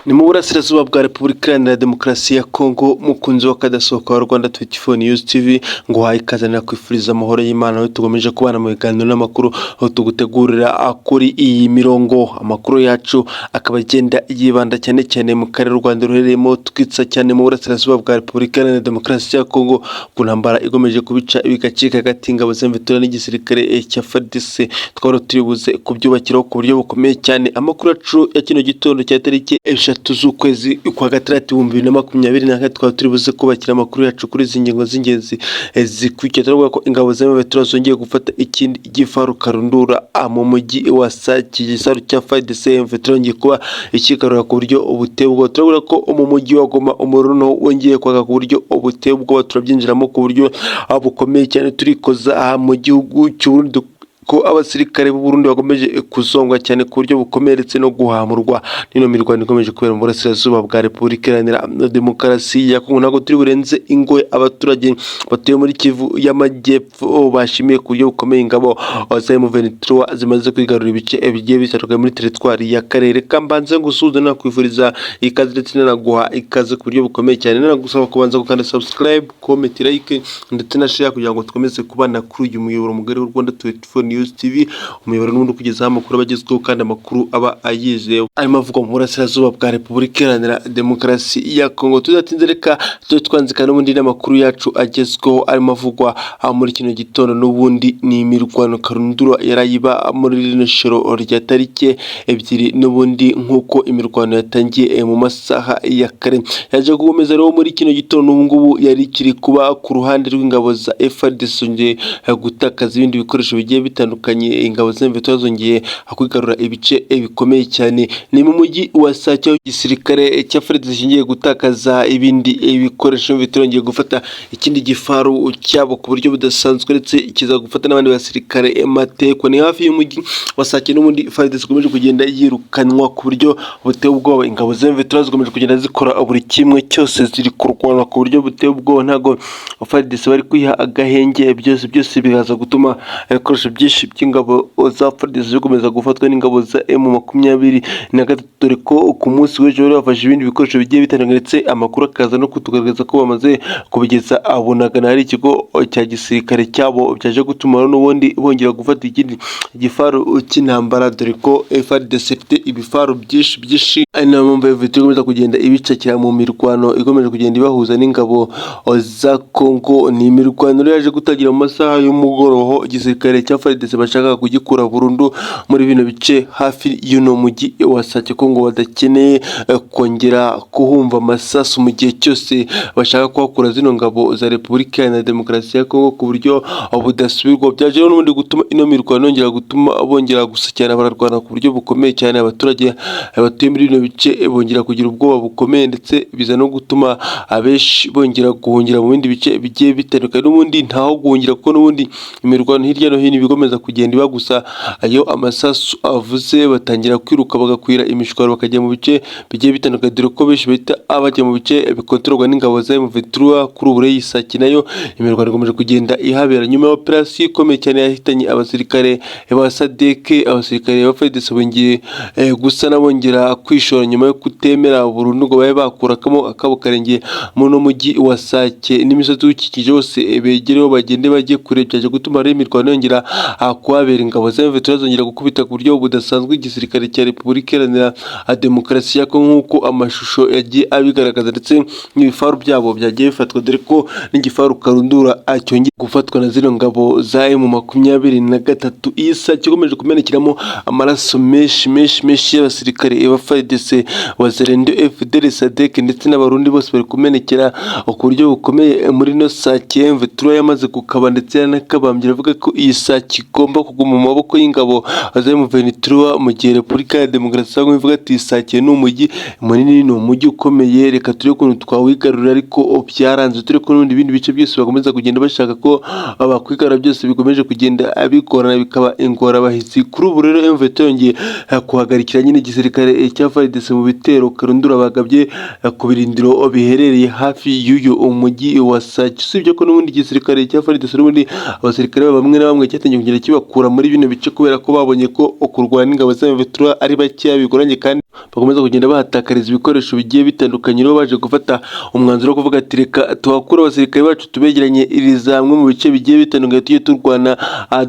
Ni mu burasirazuba bwa Repubulika Iharanira Demokarasi ya Kongo. Mukunzi w'akadasohoka wa Rwanda 24 News TV, ngo uhaye ikaze, nakwifuriza amahoro y'Imana, aho tugomeje kubana mu biganiro n'amakuru aho tugutegurira kuri iyi mirongo. Amakuru yacu akaba agenda yibanda cyane cyane mu karere u Rwanda ruherereyemo, twitsa cyane mu burasirazuba bwa Repubulika Iharanira Demokarasi ya Kongo, ku ntambara ikomeje kubica bigacika hagati y'ingabo za M23 n'igisirikare cya FARDC. Twaba turi buze kubyubakiraho ku buryo bukomeye cyane. Amakuru yacu ya kino gitondo cya tariki 3 z'ukwezi kwa gatandatu 2024, twaba turi buze kubakira amakuru yacu kuri izi ngingo z'ingenzi zikurikira. Turavuga ko ingabo za M23 zongeye gufata ikindi gifaru karundura mu mujyi wa Sake. Igisaru cya FARDC, M23 yongeye kuba ikigarura ku buryo buteye ubwoba. Turavuga ko mu mujyi wa Goma umuriro wongeye kwaka ku buryo buteye ubwoba, turabyinjiramo ku buryo bukomeye cyane. Turikoza aha mu gihugu cy'u Burundi, ko abasirikare b'u Burundi bakomeje kuzongwa cyane ku buryo bukomeye ndetse no guhamurwa n'ino mirwano ikomeje kubera mu burasirazuba bwa Repubulika Iharanira Demokarasi ya Kongo. Ntabwo turi burenze ingohe abaturage batuye muri Kivu y'Amajyepfo bashimiye ku buryo bukomeye ingabo za M23 zimaze kwigarurira ibice bigiye bitandukanye muri teritwari ya Karere. Kambanze ngusuhuze, nakwifuriza ikaze ndetse nanaguha ikaze ku buryo bukomeye cyane, nanagusaba kubanza gukanda subscribe, comment, like ndetse na share kugira ngo dukomeze kubana kuri uyu muyoboro mugari w'u Rwanda 24 News TV, umuyoboro n'ubundi ukugezaho amakuru aba agezweho kandi amakuru aba ayizewe, arimo avugwa mu burasirazuba bwa Repubulika Iharanira Demokarasi ya Kongo. Tudatinze, reka tujye twanzika n'ubundi n'amakuru yacu agezweho arimo avugwa muri kino gitondo. N'ubundi ni imirwano karundura yarayiba muri rino joro rya tariki 2. N'ubundi nk'uko imirwano yatangiye mu masaha ya kare, yaje gukomeza rero muri kino gitondo. N'ubu ngubu yari ikiri kuba ku ruhande rw'ingabo za FARDC, zongeye gutakaza ibindi bikoresho bigiye bitandukanye. Ingabo za M23 zongeye kwigarura ibice bikomeye cyane. Ni mu mujyi wa Sake aho igisirikare cya FARDC cyongeye gutakaza ibindi bikoresho, biturongeye gufata ikindi gifaru cyabo ku buryo budasanzwe, ndetse kiza gufata n'abandi basirikare mateko. Ni hafi y'umujyi wa Sake n'ubundi FARDC ikomeje kugenda yirukanwa ku buryo buteye ubwoba. Ingabo za M23 zikomeje kugenda zikora buri kimwe cyose, ziri kurwana ku buryo buteye ubwoba, ntabwo FARDC bari kwiha agahenge. Byose byose biraza gutuma ibikoresho byinshi by'ingabo za FARDC bikomeza gufatwa n'ingabo za M23, dore ko ku munsi w'ejo bari bafashe ibindi bikoresho bigiye bitandukanye, ndetse amakuru akaza no kutugaragaza ko bamaze kubigeza Bunagana, hari ikigo cya gisirikare cyabo. Byaje gutuma n'ubundi bongera gufata ikindi gifaru cy'intambara, dore ko FARDC ifite ibifaru byinshi byinshi, ari nayo mpamvu M23 ikomeza kugenda ibicakira mu mirwano ikomeje kugenda ibahuza n'ingabo za Congo. Ni imirwano rero yaje gutangira mu masaha y'umugoroba, aho igisirikare cya FARDC bashakaga kugikura burundu muri bino bice hafi y'uno mujyi wa Sake, ko ngo badakeneye kongera kuhumva amasasu mu gihe cyose bashaka kuhakura zino ngabo za Repubulika Iharanira Demokarasi ya Kongo ku buryo budasubirwaho. Byaje rero n'ubundi gutuma ino mirwano yongera gutuma bongera gusakirana, bararwana ku buryo bukomeye cyane. Abaturage batuye muri bino bice bongera kugira ubwoba bukomeye, ndetse biza no gutuma abenshi bongera guhungira mu bindi bice bigiye bitandukanye. N'ubundi ntaho guhungira, kuko n'ubundi imirwano hirya no hino ibikomeza kugenda iba gusa. Ayo amasasu avuze batangira kwiruka, bagakwira imishwaro, bakajya mu bice bigiye bitandukanye, dore ko benshi bahita bajya mu bice bikontororwa n'ingabo za M23. Kuri ubu rero Sake nayo imirwano ikomeje kugenda ihabera nyuma ya operasiyo ikomeye cyane yahitanye abasirikare ba SADC. Abasirikare ba FARDC bongeye gusa n'abongera kwishora nyuma yo kutemera burundu ngo babe bakurakamo akabo karenge muri uno mujyi wa Sake n'imisozi iwukikije hose, begereho bagende bajye kure. Byaje gutuma rero imirwano yongera kuhabera, ingabo za M23 zongera gukubita ku buryo budasanzwe igisirikare cya Repubulika Iharanira Demokarasi ya Kongo, nk'uko amashusho yagiye abigaragaza, ndetse n'ibifaru byabo byagiye bifatwa, dore ko n'igifaru karundura cyongeye gufatwa na zino ngabo za M23. Iyi Sake ikomeje kumenekeramo amaraso menshi menshi menshi y'abasirikare ba FARDC, Wazalendo, FDLR, SADC ndetse n'Abarundi, bose bari kumenekera ku buryo bukomeye muri ino Sake. M23 yamaze gukaba ndetse yanakabambye, iravuga ko iyi Sake igomba kuguma mu maboko y'ingabo za M23, mu gihe Repubulika ya Demokarasi ya Kongo ivuga ati: "Sake ni umujyi munini, ni umujyi ukomeye, reka turebe ukuntu twawigarurira." Ariko byaranze, turi ko n'ubundi ibindi bice byose bakomeza kugenda bashaka ko bakwigarura byose bikomeje kugenda bigorana, bikaba ingorabahizi. Kuri ubu rero M23 yongeye kuhagarikira nyine igisirikare cya FARDC mu bitero karundura bagabye ku birindiro biherereye hafi y'uyu mujyi wa Sake. Usibye ko n'ubundi igisirikare cya FARDC, n'ubundi abasirikare bamwe na bamwe cyatangiye kugenda kibakura muri bino bice, kubera ko babonye ko kurwana n'ingabo za M23 ari bakeya bigoranye kandi bakomeza kugenda bahatakariza ibikoresho bigiye bitandukanye. Rero baje gufata umwanzuro wo kuvuga ati reka tuhakure abasirikare bacu, tubegeranye iriza hamwe mu bice bigiye bitandukanye, tujye turwana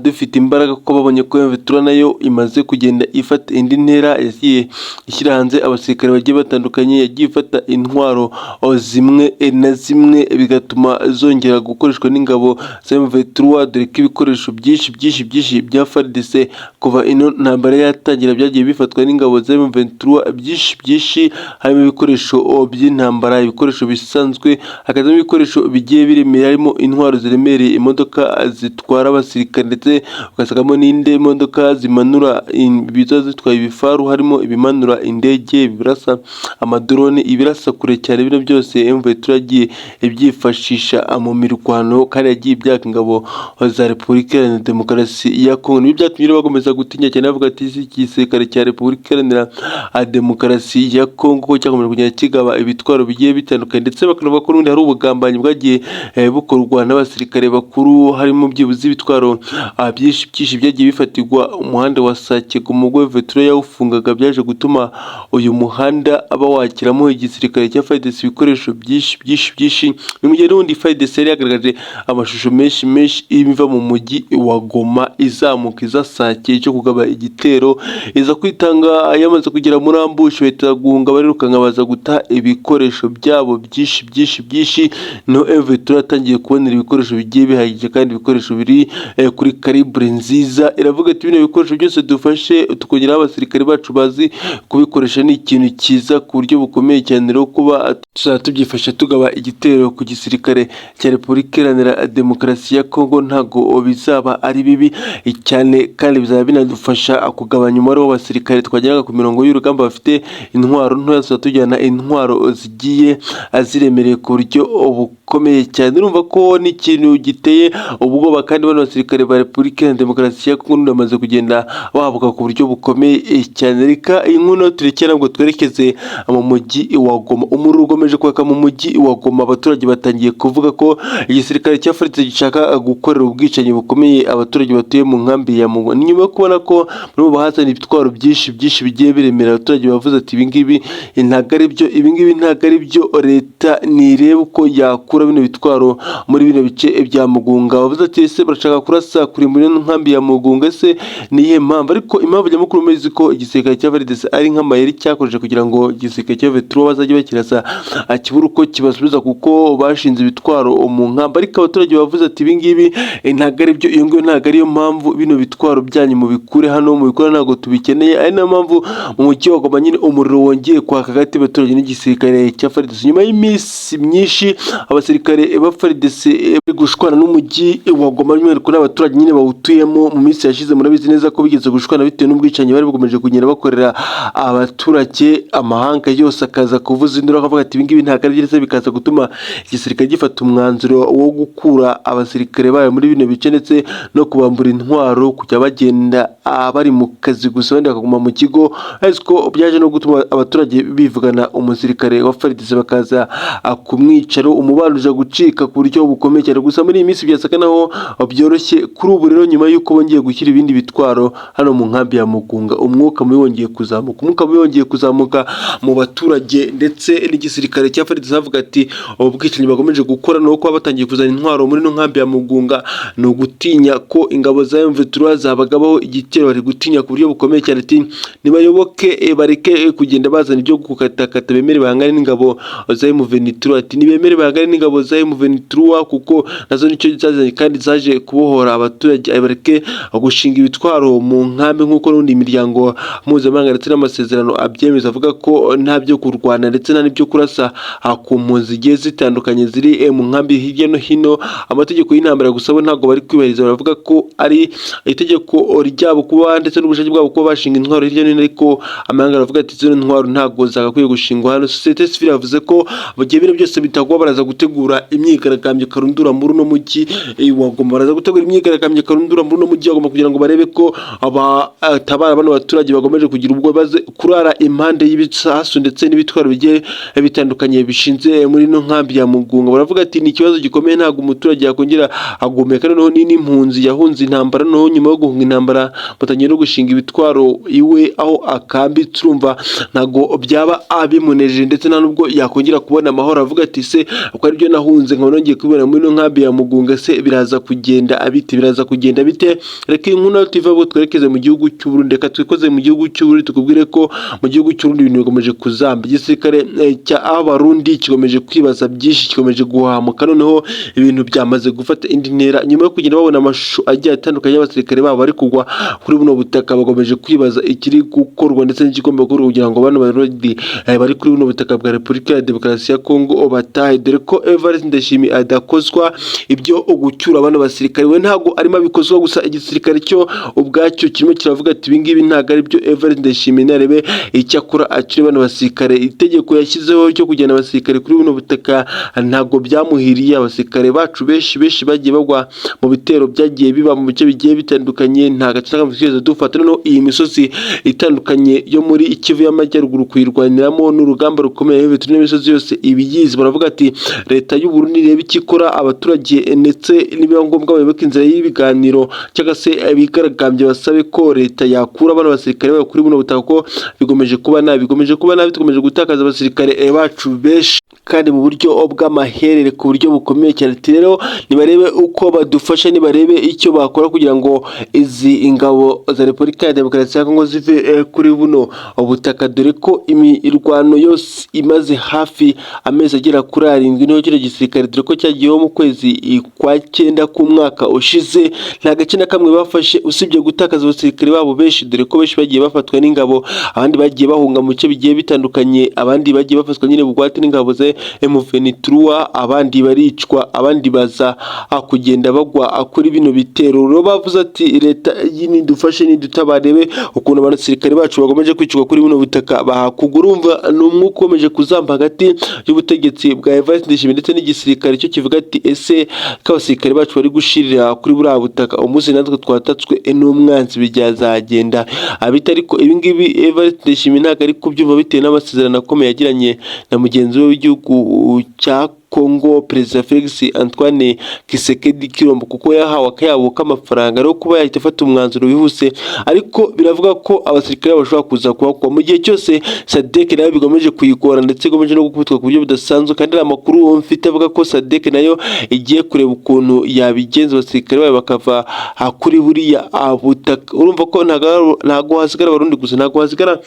dufite imbaraga, kuko babonye ko M23 nayo imaze kugenda ifata indi ntera. Yagiye ishyira hanze abasirikare bagiye batandukanye, yagiye ifata intwaro zimwe na zimwe, bigatuma zongera gukoreshwa n'ingabo za M23, dore ko ibikoresho byinshi byinshi byinshi bya FARDC kuva ino ntambara yatangira byagiye bifatwa n'ingabo za M23, byinshi byinshi, harimo ibikoresho by'intambara, ibikoresho bisanzwe, hakazamo ibikoresho bigiye biremereye, harimo intwaro ziremereye, imodoka zitwara abasirikare, ndetse ugasangamo n'indi modoka zimanura biza zitwaye ibifaru, harimo ibimanura indege, ibirasa amadrone, ibirasa kure cyane. Bino byose M23 yagiye ibyifashisha mu mirwano kandi yagiye ibyaka ingabo za Repubulika Iharanira Demokarasi ya Kongo. Nibyo byatumye rero bakomeza gutinya cyane, bavuga ati iki gisirikare cya Repubulika Iharanira Demokarasi ya Kongo ko cyakomeje kugenda kigaba ibitwaro bigiye bitandukanye, ndetse bakanavuga ko n'ubundi hari ubugambanyi bwagiye bukorwa n'abasirikare bakuru, harimo byibuze ibitwaro byinshi byinshi byagiye bifatirwa umuhanda wa Sake Goma ubwo M23 yawufungaga. Byaje gutuma uyu muhanda aba wakiramo igisirikare cya FARDC ibikoresho byinshi byinshi byinshi. Ni mu gihe n'ubundi FARDC yari yagaragaje amashusho menshi menshi iva mu mujyi wa Goma izamuka iza Sake cyo kugaba igitero, iza kwitanga yamaze kugera muri ambush, bahita guhunga barirukanka, baza guta ibikoresho byabo byinshi byinshi byinshi. No M23 yatangiye kubonera ibikoresho bigiye bihagije kandi ibikoresho biri kuri calibre nziza. Iravuga ati bino bikoresho byose dufashe, tukongeraho abasirikare bacu bazi kubikoresha, ni ikintu cyiza ku buryo bukomeye cyane. Rero kuba tuzajya tubyifasha tugaba igitero ku gisirikare cya Repubulika Iharanira Demokarasi ya Kongo ntabwo bizaba ari bibi cyane, kandi bizaba binadufasha kugabanya umubare w'abasirikare twageraga ku mirongo y'urugamba bafite intwaro ntoya, tuzajya tujyana intwaro zigiye ziremereye ku buryo bukomeye cyane. Urumva ko ni ikintu giteye ubwoba, kandi bano basirikare ba Repubulika Iharanira Demokarasi ya Kongo bamaze kugenda bahabuka ku buryo bukomeye cyane. Reka iyi nkuru turekere ngo twerekeze mu mujyi wa Goma. Umuriro ukomeje kwaka mu mujyi wa Goma. Abaturage batangiye kuvuga ko igisirikare cya FARDC gishaka gukorera ubwicanyi bukomeye abaturage batuye mu nkambi ya Mugunga. Ni nyuma yo kubona ko muri bo bahazana ibitwaro byinshi byinshi bigiye biremera, abaturage bavuze ati ibingibi ntabwo ari byo, ibingibi ntabwo ari byo, leta nirebe uko yakura bino bitwaro muri bino bice bya Mugunga. Bavuze ati ese barashaka kurasa kuri muri ino nkambi ya Mugunga, ese ni iyihe mpamvu? Ariko impamvu nyamukuru muzi ko igisirikare cya FARDC ari nk'amayeri cyakoresheje kugira ngo igisirikare cya M23 bazajye bakirasa kibura uko kibasubiza, kuko bashinze ibitwaro mu nkambi. Ariko abaturage bavuze ati ibingibi ntabwo ari byo, iyo ngiyo ntabwo ariyo mpamvu, bino bitwaro byanyu mubikure hano, mubikure, ntabwo tubikeneye. Ari nayo mpamvu mu mujyi wa Goma nyine umuriro wongeye kwaka hagati y'abaturage n'igisirikare cya FARDC, nyuma y'iminsi myinshi abasirikare ba FARDC bari gushwana n'umujyi wa Goma, by'umwihariko n'abaturage nyine bawutuyemo. Mu minsi yashize murabizi neza ko bigeze gushwana bitewe n'ubwicanyi bari bakomeje kugenda bakorera abaturage, amahanga yose akaza kuvuza induru akavuga ati ibingibi ntabwo ari byiza, bikaza gutuma igisirikare gifata umwanzuro wo gukura abasirikare bayo muri bino bice ndetse no kubambura intwaro, kujya bagenda bari mu kazi gusa, abandi bakaguma mu kigo. Ariko byaje no gutuma abaturage bivugana umusirikare wa FARDC bakaza kumwicara, umubano uja gucika ku buryo bukomeye cyane. Gusa muri iyi minsi byasaga naho byoroshye. Kuri ubu rero, nyuma y'uko bongeye gushyira ibindi bitwaro hano mu nkambi ya Mugunga, umwuka mubi wongeye kuzamuka, umwuka mubi wongeye kuzamuka mu baturage ndetse n'igisirikare cya FARDC. Bavuga ati ubu bwicanyi bakomeje gukora ni uko batangiye kuzana intwaro muri ino nkambi ya Mugunga, ni ugutinya ko ingabo za M23 zabagabaho igitero. Bari gutinya ku buryo bukomeye cyane, ati nibayoboke bareke kugenda bazana ibyo gukatakata, bemere bahangane n'ingabo za M23, ati nibemere bahangane n'ingabo za M23 kuko nazo nicyo zazanye kandi zaje kubohora abaturage, bareke gushinga ibitwaro mu nkambi nk'uko n'ubundi imiryango mpuzamahanga ndetse n'amasezerano abyemeza, avuga ko nta byo kurwana ndetse nta n'ibyo kurasa ku mpunzi zigiye zitandukanye ziri mu nkambi hirya no hino. Amategeko y'intambara gusa bo ntabwo bari kwibahiriza. Baravuga ko ari itegeko ryabo kuba ndetse n'ubushake bwabo kuba bashinga intwaro hirya no hino, ariko amahanga aravuga ati zino ntwaro ntabwo zagakwiye gushingwa hano. Sosiyete sivile yavuze ko mu gihe bino byose bitagwa baraza gutegura gutegura imyigaragambyo karundura muri uno mujyi wa Goma. Baraza gutegura imyigaragambyo karundura muri uno mujyi wa Goma kugira ngo barebe ko abatabara bano baturage bakomeje kugira ubwo baze kurara impande y'ibisasu ndetse n'ibitwaro bigiye bitandukanye bishinze muri ino nkambi ya Mugunga. Baravuga ati ni ikibazo gikomeye, ntabwo umuturage yakongera agomeka. Noneho ni n'impunzi yahunze intambara, noneho nyuma yo guhunga intambara batangiye no gushinga ibitwaro iwe aho akambitse. Urumva ntabwo byaba abimunejeje, ndetse nta nubwo yakongera kubona amahoro. Avuga ati se uko aribyo nahunze nkaba nongeye kubibona muri ino nkambi ya Mugunga, se biraza kugenda bite? Biraza kugenda bite? Reka iyi nkuru nayo tuve aho twerekeze mu gihugu cy'u Burundi. Reka twikoze mu gihugu cy'u Burundi, tukubwire ko mu gihugu cy'u Burundi ibintu bikomeje kuzamba. Igisirikare cya Abarundi gikomeje kwibaza byinshi, gikomeje guhamuka. Noneho ibintu byamaze gufata indi ntera nyuma yo kugenda babona amashusho agiye atandukanye y'abasirikare babo bari kugwa kuri buno butaka. Bakomeje kwibaza ikiri gukorwa ndetse n'ikigomba gukorwa kugira ngo bano Barundi bari kuri buno butaka bwa Repubulika ya Demokarasi ya Kongo batahe, dore ko Evariste Ndayishimiye adakozwa ibyo gucyura bano basirikare. We ntabwo arimo abikozwa gusa, igisirikare cyo ubwacyo kirimo kiravuga ati ibi ngibi ntabwo ari byo. Evariste Ndayishimiye narebe icyakora acyure bano basirikare. Itegeko yashyizeho cyo kujyana abasirikare kuri buno butaka ntabwo byamuhiriye. Abasirikare bacu benshi benshi bagiye bagwa mu bitero byagiye biba mu bice bigiye bitandukanye, nta gace na kamwe twigeze dufata. Noneho iyi misozi itandukanye yo muri Kivu y'Amajyaruguru kuyirwaniramo n'urugamba rukomeye, bitewe n'imisozi yose ibiyizi. Baravuga ati leta y'u Burundi irebe icyo ikora, abaturage ndetse nibiba ngombwa bayoboke inzira y'ibiganiro cyangwa se abigaragambye, basabe ko leta yakura bano basirikare bayo kuri buno butaka, ko bigomeje kuba nabi, bikomeje kuba nabi. Tukomeje gutakaza abasirikare bacu benshi kandi mu buryo bw'amaherere, ku buryo bukomeye cyane. Ati rero nibarebe uko badufasha, nibarebe icyo bakora kugira ngo izi ingabo za Repubulika ya Demokarasi ya Kongo zive kuri buno butaka, dore ko imirwano yose imaze hafi amezi agera kuri 7 niho kino gisirikare, dore ko cyagiyeho mu kwezi kwa 9 k'umwaka ushize, nta gace na kamwe bafashe usibye gutakaza abasirikare babo benshi, dore ko benshi bagiye bafatwa n'ingabo, abandi bagiye bahunga mu bice bigiye bitandukanye, abandi bagiye bafatwa nyine bugwate n'ingabo za M23, abandi baricwa, abandi baza kugenda bagwa kuri bino bitero. Rero bavuze ati leta nidufashe, nidutabarebe ukuntu abasirikare bacu bakomeje kwicwa kuri buno butaka bahakugura. Urumva ni umwuka ukomeje kuzamba hagati y'ubutegetsi bwa Evariste Ndayishimiye ndetse n'igisirikare cyo kivuga ati ese ko abasirikare bacu bari gushirira kuri buriya butaka, umunsi natwe twatatswe n'umwanzi byazagenda abita? Ariko ibi ngibi Evariste Ndayishimiye ntabwo ari kubyumva, bitewe n'amasezerano akomeye yagiranye na mugenzi we w'igihugu cya Kongo, Perezida Felix Antoine Tshisekedi Tshilombo, kuko yahawe akayabo k'amafaranga rero kuba yahita afata umwanzuro wihuse. Ariko biravuga ko abasirikare bashobora kuza kuhakwa mu gihe cyose SADC nayo bigomeje kuyigora, ndetse ikomeje no gukubitwa ku buryo budasanzwe. Kandi hari amakuru mfite avuga ko SADC nayo igiye kureba ukuntu yabigenza, abasirikare bayo bakava kuri buriya butaka. Urumva ko ntabwo hasigara Abarundi gusa, ntabwo hasigara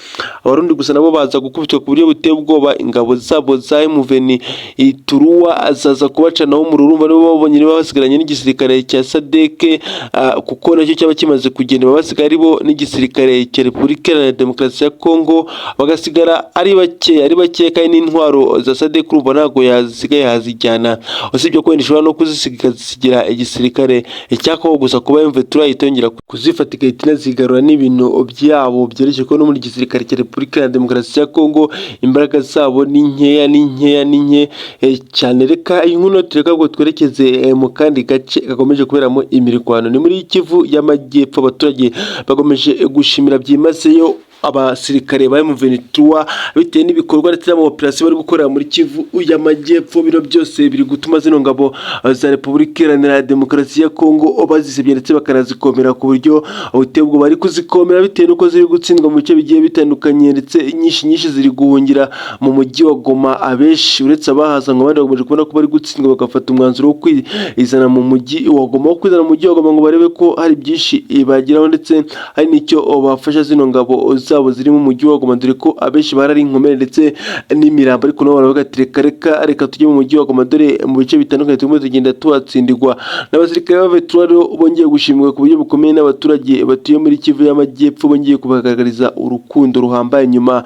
Abarundi gusa, nabo baza gukubitwa ku buryo buteye ubwoba. Ingabo zabo za M23 azaza kubacanaho umuriro. Urumva nibo babonye niba basigaranye n'igisirikare cya SADC, kuko nacyo cyaba kimaze kugenda, baba basigaye ari bo n'igisirikare cya Repubulika Iharanira Demokarasi ya Kongo, bagasigara ari bake, ari bake. Kandi n'intwaro za SADC urumva ntabwo yazisigaye yazijyana, usibye ko wenda ishobora no kuzisiga ikazisigira igisirikare cya Kongo gusa. Kuba M23 yahita yongera kuzifata igahita inazigarura n'ibintu byabo byerekeye ko no muri gisirikare cya Repubulika ya Demokarasi ya Kongo imbaraga zabo ni nkeya, ni nkeya, ni nke cyane. Reka iyi nkuru tureka ngo twerekeze mu kandi gace gakomeje kuberamo imirwano, ni muri Kivu y'Amajyepfo. Abaturage bakomeje gushimira byimazeyo abasirikare ba M23 bitewe n'ibikorwa ndetse n'amaoperasiyo bari gukorera muri Kivu y'Amajyepfo. Bino byose biri gutuma zino ngabo za Repubulika Iharanira Demokarasi ya Kongo bazisebye ndetse bakanazikomera ku buryo buteye ubwoba. Bari kuzikomera bitewe n'uko ziri gutsindwa mu bice bigiye bitandukanye, ndetse nyinshi nyinshi ziri guhungira mu mujyi wa Goma. Abenshi uretse abahazanywe, abandi bakomeje kubona ko bari gutsindwa, bagafata umwanzuro wo kwizana mu mujyi wa Goma, wo kwizana mu mujyi wa Goma ngo barebe ko hari byinshi bageraho ndetse hari n'icyo bafasha zino ngabo zabo ziri mu mujyi wa Goma, dore ko abenshi barari inkomere ndetse n'imirambo. Ariko nabo baravuga ati reka, reka, reka tujye mu mujyi wa Goma, dore mu bice bitandukanye turimo tugenda tuhatsindirwa. N'abasirikare ba M23 rero bongeye gushimirwa ku buryo bukomeye n'abaturage batuye muri Kivu y'Amajyepfo, bongeye kubagaragariza urukundo ruhambaye nyuma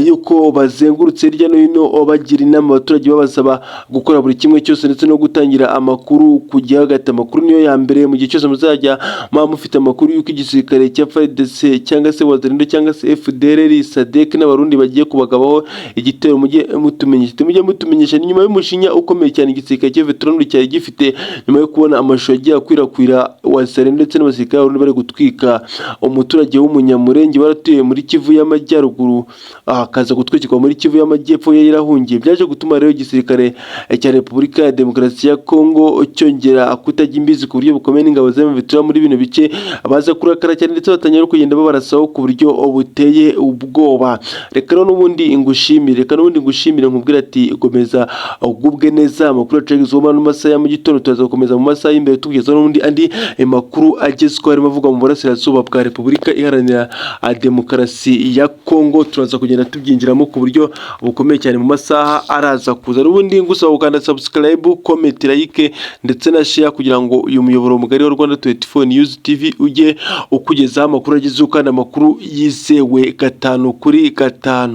y'uko bazengurutse hirya no hino bagira inama abaturage, babasaba gukora buri kimwe cyose ndetse no gutangira amakuru ku gihe. Hagati amakuru niyo ya mbere. Mu gihe cyose muzajya muba mufite amakuru y'uko igisirikare cya FARDC cyangwa se Wazalendo cyangwa se FDLR, SADC n'Abarundi bagiye kubagabaho igitero, mujye mutumenyesha, mujye mutumenyesha. Ni nyuma y'umushinya ukomeye cyane igisirikare cya M23 cyari gifite nyuma yo kubona amashusho yagiye akwirakwira Wazalendo ndetse n'abasirikare b'Abarundi bari gutwika umuturage w'Umunyamurenge baratuye muri Kivu y'Amajyaruguru, akaza gutwikirwa muri Kivu y'Amajyepfo yari yarahungiye. Byaje gutuma rero igisirikare cya Repubulika ya Demokarasi ya Kongo cyongera kutajya imbizi ku buryo bukomeye n'ingabo za M23 muri bino bice, baza kurakara cyane ndetse batangira no kugenda babarasaho ku buryo buteye ubwoba. Reka rero n'ubundi ngushimire, reka n'ubundi ngushimire, nkubwire ati komeza ugubwe neza. Amakuru yacu mu masaha ya mu gitondo, turaza gukomeza mu masaha y'imbere tugezaho n'ubundi andi makuru agezweho arimo avugwa mu burasirazuba bwa Repubulika Iharanira Demokarasi ya Kongo. Turaza kugenda tubyinjiramo ku buryo bukomeye cyane mu masaha araza kuza. N'ubundi ngusaba gukanda subscribe, comment, like ndetse na share kugira ngo uyu muyoboro mugari wa Rwanda 24 News TV ujye ukugezaho amakuru agezweho kandi amakuru yizewe 5 kuri 5.